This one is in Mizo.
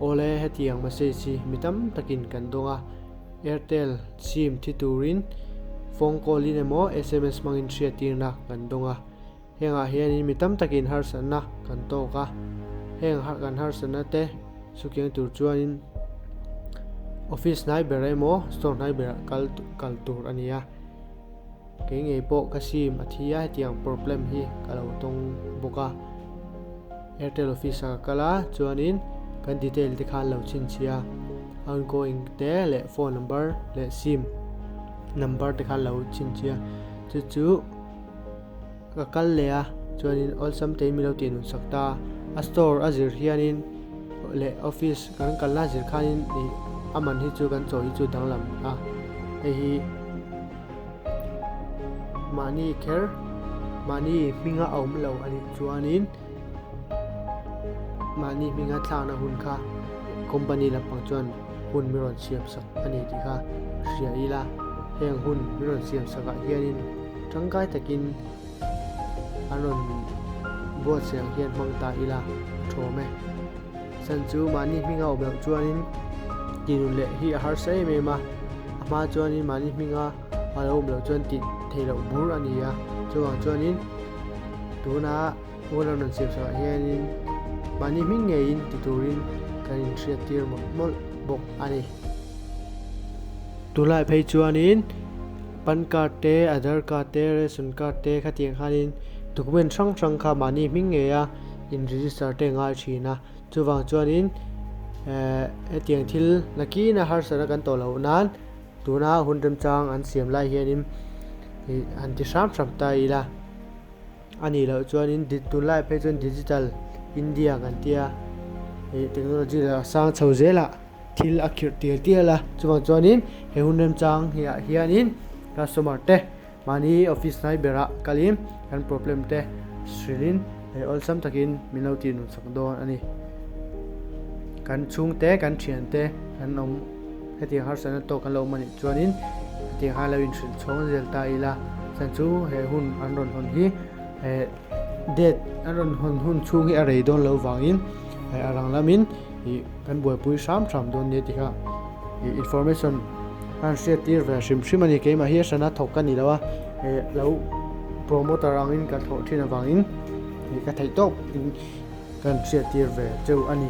Awle, hetiang message hi mi tam takin kan dawng a, Airtel sim thi turin phone call in emaw sms hmangin hriattirna kan dawng a. Hengah hianin mi tam takin harsatna kan tawk a, heng kan harsatna te sukiang tur chuanin office hnai ber emaw store hnai berah kal kal tur a ni a. Kei ngei pawh ka sim a thi a, hetiang problem hi ka lo tawng bawk a. Airtel office ah ka kal a, chuanin kan detail te kha an lo chhinchhiah a, outgoing te leh phone number leh sim number te kha an lo chhinchhiah a, chu chu ka kal leh a, chuanin awlsam tein min lo tih nun sak ta a, a store a zir hianin leh office kan kalna zir khanin ih a man hi chu kan chaw hi chu danglam a, hei hi. Mahni kher, mahni hminga a awm lo a nih chuanin mahni hminga thlakna hun kha company lampang chuan hun min rawn siam sak a ni tih kha hria ila. Heng hun min rawn siam sakah hianin tangkai takin an rawn buatsaih ang hian hmang ta ila a thawm e. Chan chu mahni hminga awm loh chuanin tinun leh hi a harsa em em a, a hma chuanin mahni hminga a lo awm loh chuan tih theih loh bur a ni a, chuvang chuanin tuna hun a rawn siam sakah hianin mahni hming ngeiin ti turin kan inhriat tir mawlh mawlh bawk a ni. Tunlai phei chuanin PAN card te, Aadhaar card te, Ration card te khatiang khanin document hrang hrang kha mahni hming ngeia in register te ngai thin a, chuvang chuanin eh hetiang thil nakina harsatna kan tawh loh nan tuna hun remchang an siam lai hianin ih han ti hram hram ta ila a nih loh chuanin tunlai phei chuan digital India kan tia ih technology lah a sang chho zel a thil a khirh tial tial a chuvang chuanin he hun remchang hi ah hianin customer te Mahni office hnai berah kalin kan problem te hrilhin leh awlsam takin min lo tih nunsak dawn a ni. Kan chhungte, kan thiante kan awm hetiang harsatna tawk kan lo awm a nih chuanin hetiang khan lo inhrilh chhawng zel ta ila chan chu he hun an rawn hawn hi eh date an rawn hawn hun chhung hi a rei dawn lo vangin a rang lamin ih kan buaipui hram hram dawn nia tih kha ih information an hriat tir ve hrim hrim a ni keimah hi a hrana thawk ka ni lo a eh lo promoter angin ka thawh thin avangin ih ka theih tawp in kan hriat tir ve cheu a ni.